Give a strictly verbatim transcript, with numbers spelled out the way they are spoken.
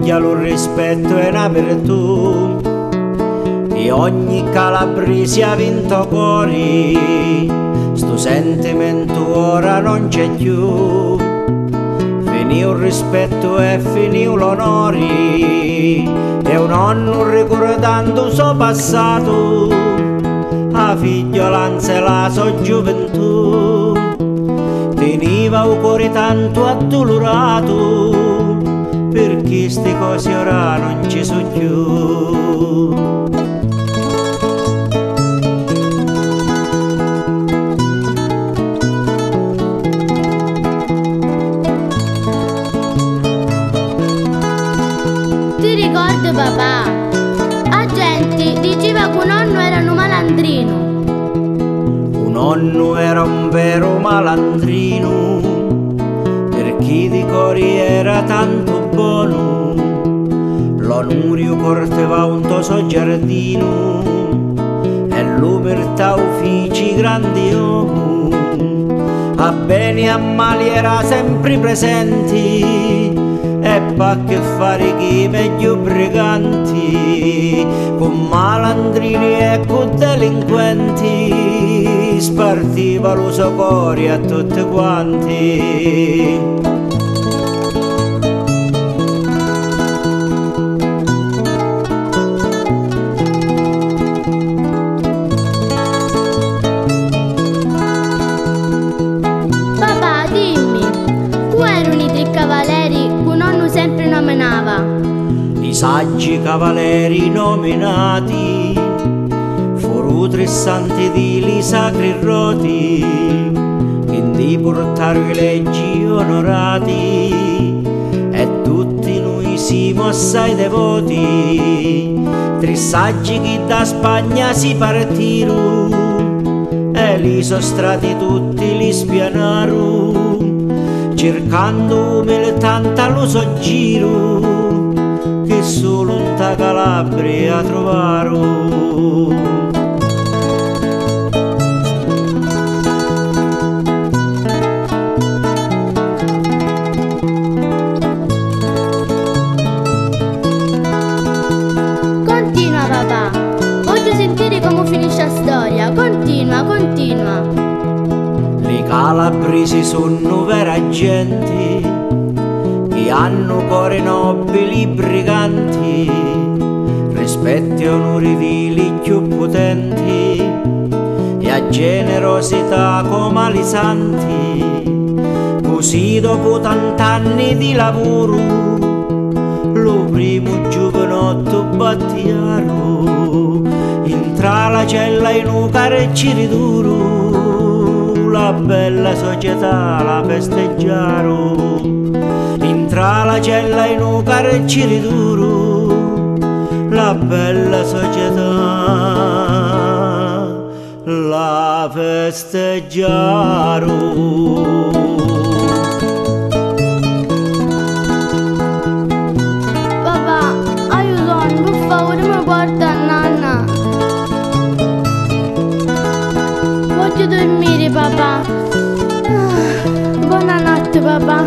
Già lu rispettu è na virtù chi ogni calabbrisi avi nto cori. Stu sentimentu ora non c'è cchiù. Finìu u rispettu e finìu l'onori, e u nonnu, ricurdandu u so passatu, a figgiolanza e la so giuventù, tiniva u cori tantu adduluratu, pirchì sti cosi ora non ci su cchiù. Ti ricordi, papà? A genti diciva cu nonnu era nu malandrinu. U nonnu era un veru malandrinu, pirchì di cori era tantu bonu. L'onuri u cortivau nto so giardinu, e l'umirtà u fici grandi omu. A beni e a mali era sempri presenti, e p'acchiffari chi megghiu briganti, cu malandrini e cu delinquenti, spartiva lu so cori a tutti quanti. Papà, dimmi, cu erunu i tri cavaleri cu nonnu sempri nominava? I saggi cavaleri nominati furu tri santi di li sacri roti, chi ndi purtaru i leggi onorati, e tutti nui simu assai devoti. Tri saggi chi da Spagna si partiru, e li so strati tutti li spianaru, circandu umiltà nta lu so giru, chi sulu nta Calabria truvaru. Continua, papà. Vogghiu sintiri comu finisci a storia. Continua, continua. Li calabrisi sunnu vera genti, chi hannu cori nobili, briganti, rispetti e onuri di li cchiù putenti, e a generosità comu a li santi. Cusì, dopu tant'anni di lavuru, lu primu giuvinottu battiaru, intra la cella in u carciri duru, la bella società la festeggiaru. Intra la cella in u carciri duru, la bella società la festeggiaru. Papà, haiu sonnu, pi favuri mi porti a nanna. Vogghiu durmiri, papà. Ah, bonanotti, papà.